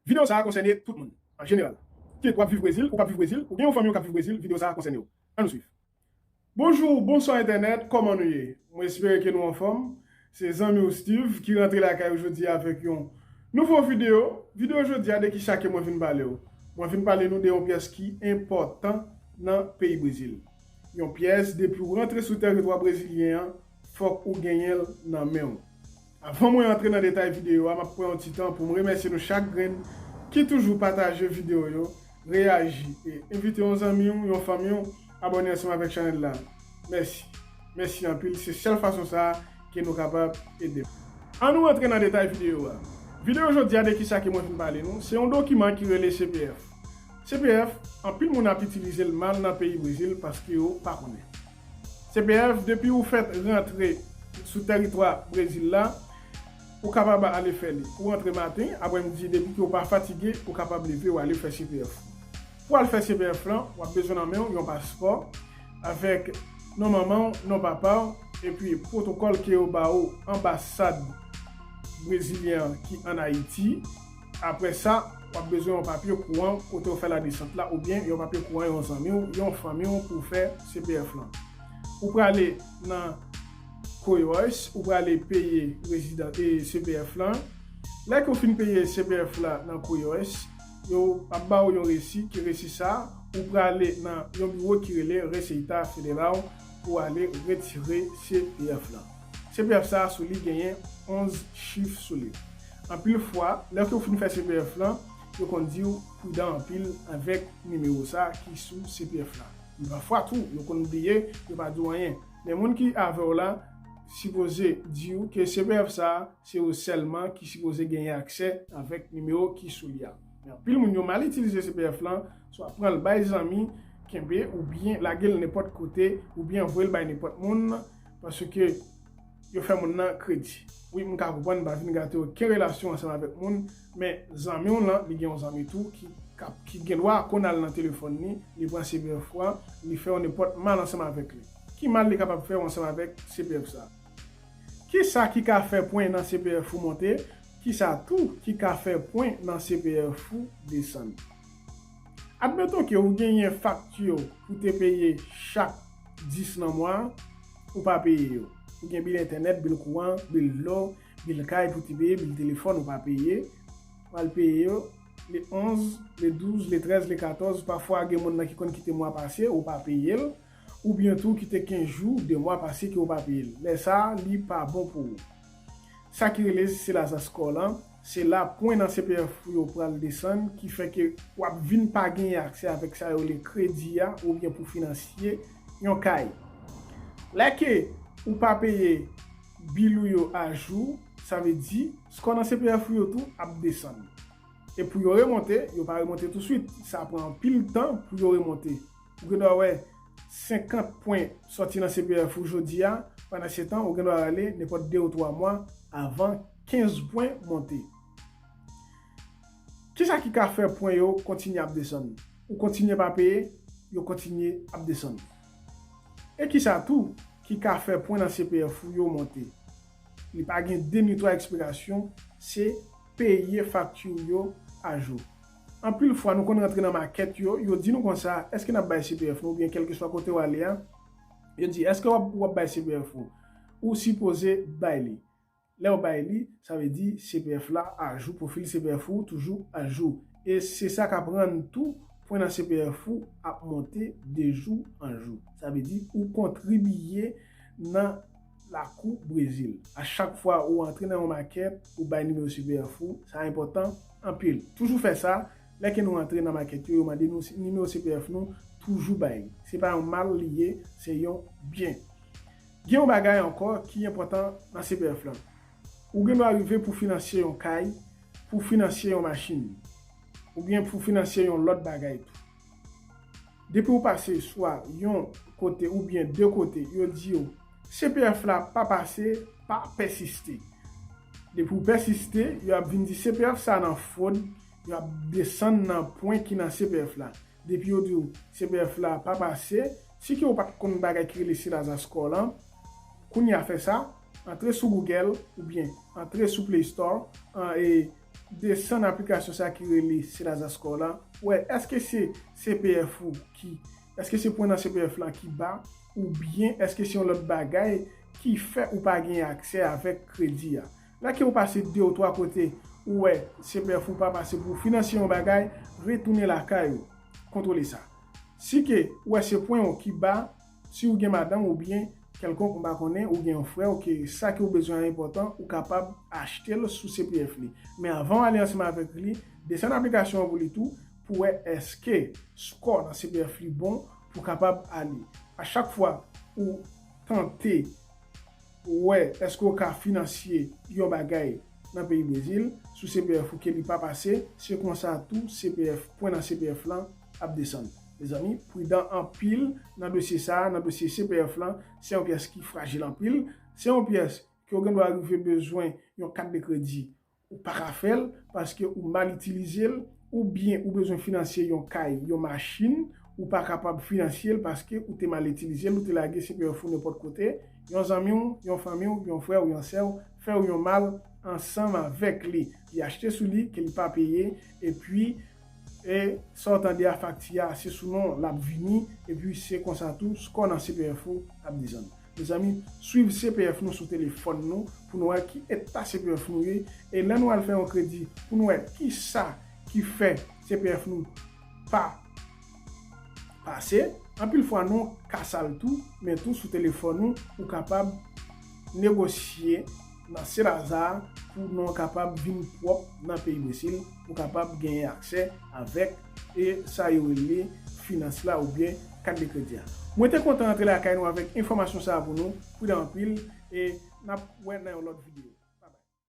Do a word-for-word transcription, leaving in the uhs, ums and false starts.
Videyo sa a konsène tout moun, an jeneral. Kit w ap viv Brezil, ou p ap viv Brezil, ou gen yon fanmi w k ap viv Brezil, videyo sa a konsène w. Ann nou swiv. Bonjou, bonswa entènèt, kòman nou ye? Mwen espere ke nou anfòm. Se zanmi w Steve ki rantre lakay ou jodi a avèk yon nouvo videyo. Videyo jodi a de kisa ke mwen vin pale w? Mwen vin pale nou de yon pyès ki enpòtan nan peyi Brezil. Yon pyès, depi w rantre sou tèritwa brezilyen an, fòk ou genyen l nan men w. Avan mwen antre nan detay videyo a, m ap pran yon ti tan pou m remèsye nou chak grenn ki toujou pataje videyo yo, reyaji e envite yon zanmi w, yon fanmi w, abòne ansanm avèk chanèl la. Mèsi. Mèsi anpil. Se sèl fason sa a ke nou kapab ede m. Ann nou antre nan detay videyo a. Videyo jodi a de kisa ke mwen vin pale nou, se yon dokiman ki rele C P F. C P F, anpil moun ap itilize l mal nan peyi Brezil paske yo pa konnen. C P F, depi ou fèt rantre sou tèritwa Brezil la, ou kapab ale fè li. Ou rantre maten, aprèmidi, depi ke ou pa fatige, ou kapab leve, ou ale fè C P F. Pou al fè C P F lan, w ap bezwen nan men w yon paspò avèk non manman w, non papa w, epi pwotokòl ke yo ba ou anbasad brezilyen an ki ann Ayiti. Apre sa, w ap bezwen yon papye kouran kote w fè ladesant la, oubyen yon papye kouran yon zanmi w, yon fanmi w pou w fè C P F lan. Ou prale nan Correios, ou prale peye rezidan e C P F lan. Lè ke w fin peye C P F la nan Correios, yo ap ba w yon resi, ki resi sa, ou prale nan yon biwo ki rele Receita Federal pou w ale retire C P F lan. C P F sa a sou li genyen onz chif sou li. Anpil fwa, lè ke w fin fè C P F lan, yo konn di w pridan anpil avèk nimewo sa a ki sou C P F la. Men pafwa tou, yo konn bliye, yo pa di w anyen. Men moun ki avè w la sipoze di w ke C P F sa a, se ou sèlman ki sipoze genyen aksè avèk nimewo ki sou li a. Men anpil moun yo mal itilize C P F lan, swa pran l bay zanmi, kenbe, oubyen lage l nenpòt kote, oubyen voye l bay nenpòt moun, paske yo fè moun nan kredi. Wi, m ka konprann, m pa vin gate okenn relasyon ansanm avèk moun, men zanmi w lan, li gen yon zanmi tou ki, k ap, ki gen dwa konn al nan telefòn li, li pran C P F lan, li fè yon nenpòt mal ansanm avèk li. Ki mal li kapab fè w ansanm avèk C P F sa? Kisa ki ka fè pwen nan C P F ou monte? Kisa tou ki ka fè pwen nan C P F ou desann? Admeton ke ou genyen fakti pou te peye chak dis nan mwa, ou pa peye yo. Ou gen bil entènèt, bil kouran, bil dlo, bil kay pou te peye, bil telefòn, ou pa peye. Ou al peye yo le onz, le douz, le trèz, le katòz, pafwa gen moun nan ki konn kite mwa pase, ou pa peye l, oubyen tou kite kenz jou, de mwa pase ke ou pa peye l. Lè sa a, li pa bon pou ou. Sa ki rele se laza skò lan, se la pwen nan C P F ou yo pral desann, ki fè ke w ap vin pa genyen aksè avèk sa yo rele kredi a, oubyen pou finansye yon kay. Lè ke ou pa peye bil ou yo ajou, sa vle di, skò nan C P F ou yo tou ap desann. E pou yo remonte, yo pa remonte touswit. Sa pran anpil tan pou yo remonte. Ou gen dwa wè senkant pwen sòti nan C P F ou jodi a, pandan se tan, ou gen dwa rale nenpòt de ou twa mwa avan kenz pwen monte. Kisa ki ka fè pwen yo kontinye ap desann? Ou kontinye pa peye, yo kontinye ap desann. E kisa tou ki ka fè pwen nan C P F ou yo monte? Li pa gen de ni twa eksplikasyon, se peye fakti w yo ajou. Anpil fwa, nou konn rantre nan makèt yo, yo di nou konsa, èske n ap bay C P F nou, oubyen kèlkeswa kote w ale a, yo di, èske w ap, w ap bay C P F ou? Ou sipoze bay li. Lè w bay li, sa vle di C P F la ajou, pwofil C P F ou toujou ajou. E se sa k ap rann tou pwen nan C P F ou ap monte de jou an jou. Sa vle di ou kontribiye nan lakou Brezil. A chak fwa ou antre nan yon makèt, ou bay nimewo C P F ou, sa enpòtan anpil. Toujou fè sa, lè ke nou antre nan makèt yo, yo mande nou si, nimewo C P F nou, toujou bay li. Se pa yon mal li ye, se yon byen. Gen yon bagay ankò ki enpòtan nan C P F lan. Ou gen dwa rive pou finansye yon kay, pou finansye yon machin, oubyen pou finansye yon lòt bagay tou. Depi ou pase swa yon kote oubyen de kote, yo di w, C P F la pa pase, pa pèsiste. Depi w pèsiste, yo ap vin di C P F sa nan fwod, yo ap desann nan pwen ki nan C P F la. Depi yo di w C P F la pa pase, si ke w pa t konn bagay ki rele Serasa Score lan, kounye a fè sa, antre sou Google oubyen antre sou Play Store, an, e desann aplikasyon sa ki rele Selaza Score la, pou wè èske se C P F ou ki, èske se pwen nan C P F lan ki ba, oubyen èske se yon lòt bagay ki fè ou pa gen aksè avèk kredi a. Lè ke ou pase de ou twa kote, ou wè C P F ou pa pase pou w finansye yon bagay, retounen lakay ou. Kontwole sa. Si ke ou wè se pwen ou ki ba, si ou gen madanm oubyen kèlkonk, m pa konnen, ou gen yon frè ou ke sa ke ou bezwen an enpòtan, ou kapab achte l sou C P F li. Men avan w ale ansanm avèk li, desann aplikasyon an pou li tou, pou wè èske score nan C P F li bon, pou kapab ale. A chak fwa ou tante wè èske ou ka finansye yon bagay nan peyi Brezil, sou C P F ou ke li pa pase, se konsa tou C P F, pwen nan C P F lan ap desann. Mezanmi, pridan anpil nan dosye sa a, nan dosye C P F lan, se yon pyès ki frajil anpil, se yon pyès ke w gen dwa rive bezwen yon kat de kredi, ou pa ka fè l paske ou mal itilize l, oubyen ou bezwen finansye yon kay, yon machin, ou pa kapab finansye l paske ou te mal itilize l, ou te lage C P F ou nenpòt kote, yon zanmi w, yon fanmi w, yon frè w, yon sè w, fè w yon mal ansanm avèk li. Li achte sou li, ke li pa peye, epi, e sa w tande a, fakti a, se sou non l ap vini, epi se konsa tou, score nan C P F ou ap desann. Mezanmi, swiv C P F nou sou telefòn nou pou nou wè ki eta C P F nou ye. E lè nou al fè yon kredi, pou nou wè ki sa ki fè C P F nou pa pase. Anpil fwa, nou ka sa l tou, men tou sou telefòn nou, ou kapab negosye nan Selaza pou non w kapab vin pwòp nan peyi Brezil, pou kapab genyen aksè avèk e sa yo rele finans la oubyen kat de kredi a. Mwen te kontan rantre lakay nou avèk enfòmasyon sa a pou nou. Pridan anpil e n ap wè nan yon lòt videyo.